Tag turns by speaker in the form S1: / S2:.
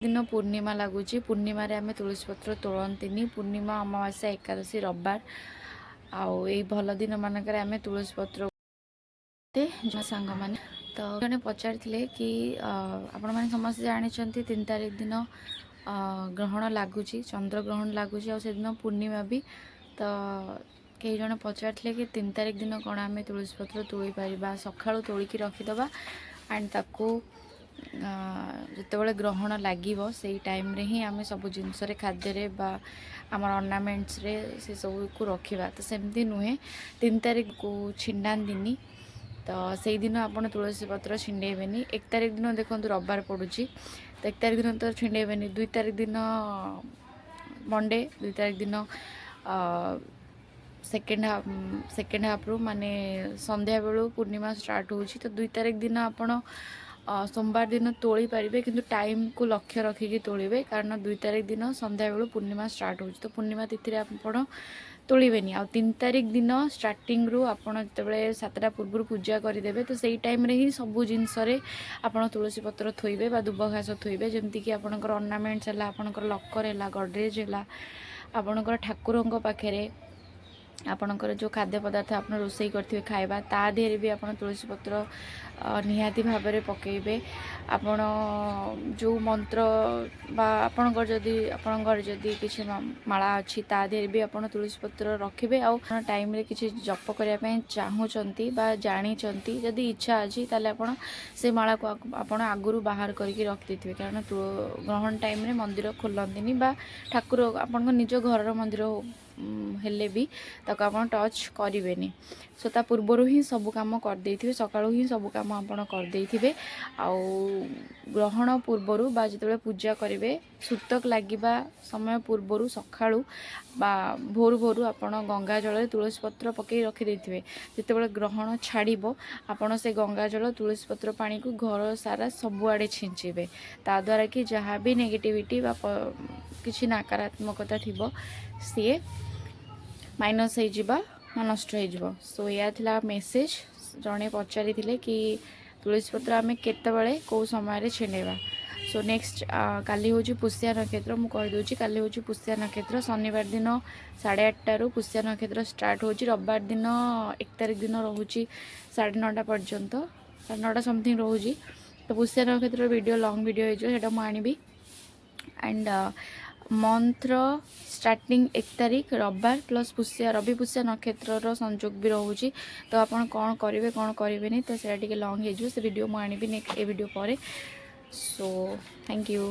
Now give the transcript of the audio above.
S1: ଦିନ ପୂର୍ଣ୍ଣିମା ଲାଗୁଛି। ପୂର୍ଣ୍ଣିମାରେ ଆମେ ତୁଳସୀ ପତ୍ର ତୋଳନ୍ତିନି। ପୂର୍ଣ୍ଣିମା, ଅମାବାସ୍ୟା, ଏକାଦଶୀ, ରବିବାର ଆଉ ଏଇ ଭଲ ଦିନମାନଙ୍କରେ ଆମେ ତୁଳସୀ ପତ୍ର। ସାଙ୍ଗମାନେ, ତ ଜଣେ ପଚାରିଥିଲେ କି ଆପଣମାନେ ସମସ୍ତେ ଜାଣିଛନ୍ତି, 3 ତାରିଖ ଦିନ ଗ୍ରହଣ ଲାଗୁଛି, ଚନ୍ଦ୍ରଗ୍ରହଣ ଲାଗୁଛି ଆଉ ସେଦିନ ପୂର୍ଣ୍ଣିମା ବି। ତ କେହି ଜଣେ ପଚାରିଥିଲେ କି 3 ତାରିଖ ଦିନ କ'ଣ ଆମେ ତୁଳସୀ ପତ୍ର ତୋଳି ପାରିବା? ସକାଳୁ ତୋଳିକି ରଖିଦେବା ଆଣ୍ଡ ତାକୁ ଯେତେବେଳେ ଗ୍ରହଣ ଲାଗିବ, ସେଇ ଟାଇମ୍ରେ ହିଁ ଆମେ ସବୁ ଜିନିଷରେ, ଖାଦ୍ୟରେ ବା ଆମର ଅର୍ଣ୍ଣାମେଣ୍ଟସରେ ସେସବୁକୁ ରଖିବା। ତ ସେମିତି ନୁହେଁ। 3 ତାରିଖକୁ ଛିଣ୍ଡାନ୍ତିନି, ତ ସେଇଦିନ ଆପଣ ତୁଳସୀ ପତ୍ର ଛିଣ୍ଡେଇବେନି। 1 ତାରିଖ ଦିନ ଦେଖନ୍ତୁ, ରବିବାର ପଡ଼ୁଛି, ତ 1 ତାରିଖ ଦିନ ତ ଛିଣ୍ଡେଇବେନି। 2 ତାରିଖ ଦିନ ମଣ୍ଡେ, 2 ତାରିଖ ଦିନ ସେକେଣ୍ଡ ହାଫ୍ରୁ, ମାନେ ସନ୍ଧ୍ୟାବେଳୁ ପୂର୍ଣ୍ଣିମା ଷ୍ଟାର୍ଟ ହେଉଛି। ତ 2 ତାରିଖ ଦିନ ଆପଣ ସୋମବାର ଦିନ ତୋଳି ପାରିବେ, କିନ୍ତୁ ଟାଇମ୍କୁ ଲକ୍ଷ୍ୟ ରଖିକି ତୋଳିବେ, କାରଣ 2 ତାରିଖ ଦିନ ସନ୍ଧ୍ୟାବେଳୁ ପୂର୍ଣ୍ଣିମା ଷ୍ଟାର୍ଟ ହେଉଛି। ତ ପୂର୍ଣ୍ଣିମା ତିଥିରେ ଆପଣ ତୋଳିବେନି। ଆଉ 3 ତାରିଖ ଦିନ ଷ୍ଟାର୍ଟିଂରୁ ଆପଣ ଯେତେବେଳେ 7ଟା ପୂର୍ବରୁ ପୂଜା କରିଦେବେ, ତ ସେଇ ଟାଇମ୍ରେ ହିଁ ସବୁ ଜିନିଷରେ ଆପଣ ତୁଳସୀ ପତ୍ର ଥୋଇବେ ବା ଦୁବ ଘାସ ଥୋଇବେ। ଯେମିତିକି ଆପଣଙ୍କର ଅର୍ଣ୍ଣାମେଣ୍ଟସ୍ ହେଲା, ଆପଣଙ୍କର ଲକର୍ ହେଲା, ଗଡ଼ରେଜ୍ ହେଲା, ଆପଣଙ୍କର ଠାକୁରଙ୍କ ପାଖରେ, ଆପଣଙ୍କର ଯେଉଁ ଖାଦ୍ୟ ପଦାର୍ଥ ଆପଣ ରୋଷେଇ କରିଥିବେ ଖାଇବା, ତା ଦେହରେ ବି ଆପଣ ତୁଳସୀ ପତ୍ର ନିହାତି ଭାବରେ ପକାଇବେ। ଆପଣ ଯେଉଁ ମନ୍ତ୍ର ବା ଆପଣଙ୍କର ଯଦି କିଛି ମାଳା ଅଛି, ତା ଦେହରେ ବି ଆପଣ ତୁଳସୀ ପତ୍ର ରଖିବେ। ଆଉ ଆପଣ ଟାଇମ୍ରେ କିଛି ଜପ କରିବା ପାଇଁ ଚାହୁଁଛନ୍ତି ବା ଜାଣିଛନ୍ତି, ଯଦି ଇଚ୍ଛା ଅଛି, ତାହେଲେ ଆପଣ ସେ ମାଳାକୁ ଆପଣ ଆଗରୁ ବାହାର କରିକି ରଖିଦେଇଥିବେ, କାରଣ ଗ୍ରହଣ ଟାଇମ୍ରେ ମନ୍ଦିର ଖୋଲନ୍ତିନି ବା ଠାକୁର ଆପଣଙ୍କ ନିଜ ଘରର ମନ୍ଦିର ହେଲେ ବି ତାକୁ ଆପଣ ଟଚ୍ କରିବେନି। ସୋ ତା ପୂର୍ବରୁ ହିଁ ସବୁ କାମ କରିଦେଇଥିବେ। ସକାଳୁ ହିଁ ସବୁ କାମ ଆପଣ କରିଦେଇଥିବେ। ଆଉ ଗ୍ରହଣ ପୂର୍ବରୁ ବା ଯେତେବେଳେ ପୂଜା କରିବେ, ସୂତକ ଲାଗିବା ସମୟ ପୂର୍ବରୁ ସକାଳୁ ବା ଭୋରୁ ଭୋରୁ ଆପଣ ଗଙ୍ଗା ଜଳରେ ତୁଳସୀ ପତ୍ର ପକାଇ ରଖିଦେଇଥିବେ। ଯେତେବେଳେ ଗ୍ରହଣ ଛାଡ଼ିବ, ଆପଣ ସେ ଗଙ୍ଗା ଜଳ, ତୁଳସୀ ପତ୍ର ପାଣିକୁ ଘର ସାରା ସବୁଆଡ଼େ ଛିଞ୍ଚିବେ। ତା ଦ୍ୱାରା କି ଯାହା ବି ନେଗେଟିଭିଟି ବା କିଛି ନକାରାତ୍ମକତା ଥିବ, ସିଏ ମାଇନସ୍ ହେଇଯିବା ବା ନଷ୍ଟ ହେଇଯିବ। ସୋ ଏଇଆ ଥିଲା ମେସେଜ୍। ଜଣେ ପଚାରିଥିଲେ କି ତୁଳସୀ ପତ୍ର ଆମେ କେତେବେଳେ, କେଉଁ ସମୟରେ ଛିଣ୍ଡେଇବା। ସୋ ନେକ୍ସଟ, କାଲି ହେଉଛି ପୁଷ୍ୟା ନକ୍ଷତ୍ର। ମୁଁ କହିଦେଉଛି, କାଲି ହେଉଛି ପୁଷ୍ୟା ନକ୍ଷତ୍ର। ଶନିବାର ଦିନ 8:30ରୁ ପୁଷ୍ୟା ନକ୍ଷତ୍ର ଷ୍ଟାର୍ଟ ହେଉଛି। ରବିବାର ଦିନ 1 ତାରିଖ ଦିନ ରହୁଛି 9:30 ପର୍ଯ୍ୟନ୍ତ, 9:30 ସମଥିଙ୍ଗ ରହୁଛି। ତ ପୁଷ୍ୟା ନକ୍ଷତ୍ର ଭିଡ଼ିଓ ଲଙ୍ଗ୍ ଭିଡ଼ିଓ ହେଇଯିବ, ସେଇଟା ମୁଁ ଆଣିବି। ଆଣ୍ଡ ମନ୍ଥର ଷ୍ଟାର୍ଟିଂ 1 ତାରିଖ ରବିବାର ପ୍ଲସ୍ ପୁଷ୍ୟା, ରବି ପୁଷ୍ୟା ନକ୍ଷତ୍ରର ସଂଯୋଗ ବି ରହୁଛି। ତ ଆପଣ କ'ଣ କରିବେ, କ'ଣ କରିବେନି, ତ ସେଇଟା ଟିକେ ଲଙ୍ଗ୍ ହେଇଯିବ। ସେ ଭିଡ଼ିଓ ମୁଁ ଆଣିବି ନେକ୍ସଟ, ଏ ଭିଡ଼ିଓ ପରେ। So thank you.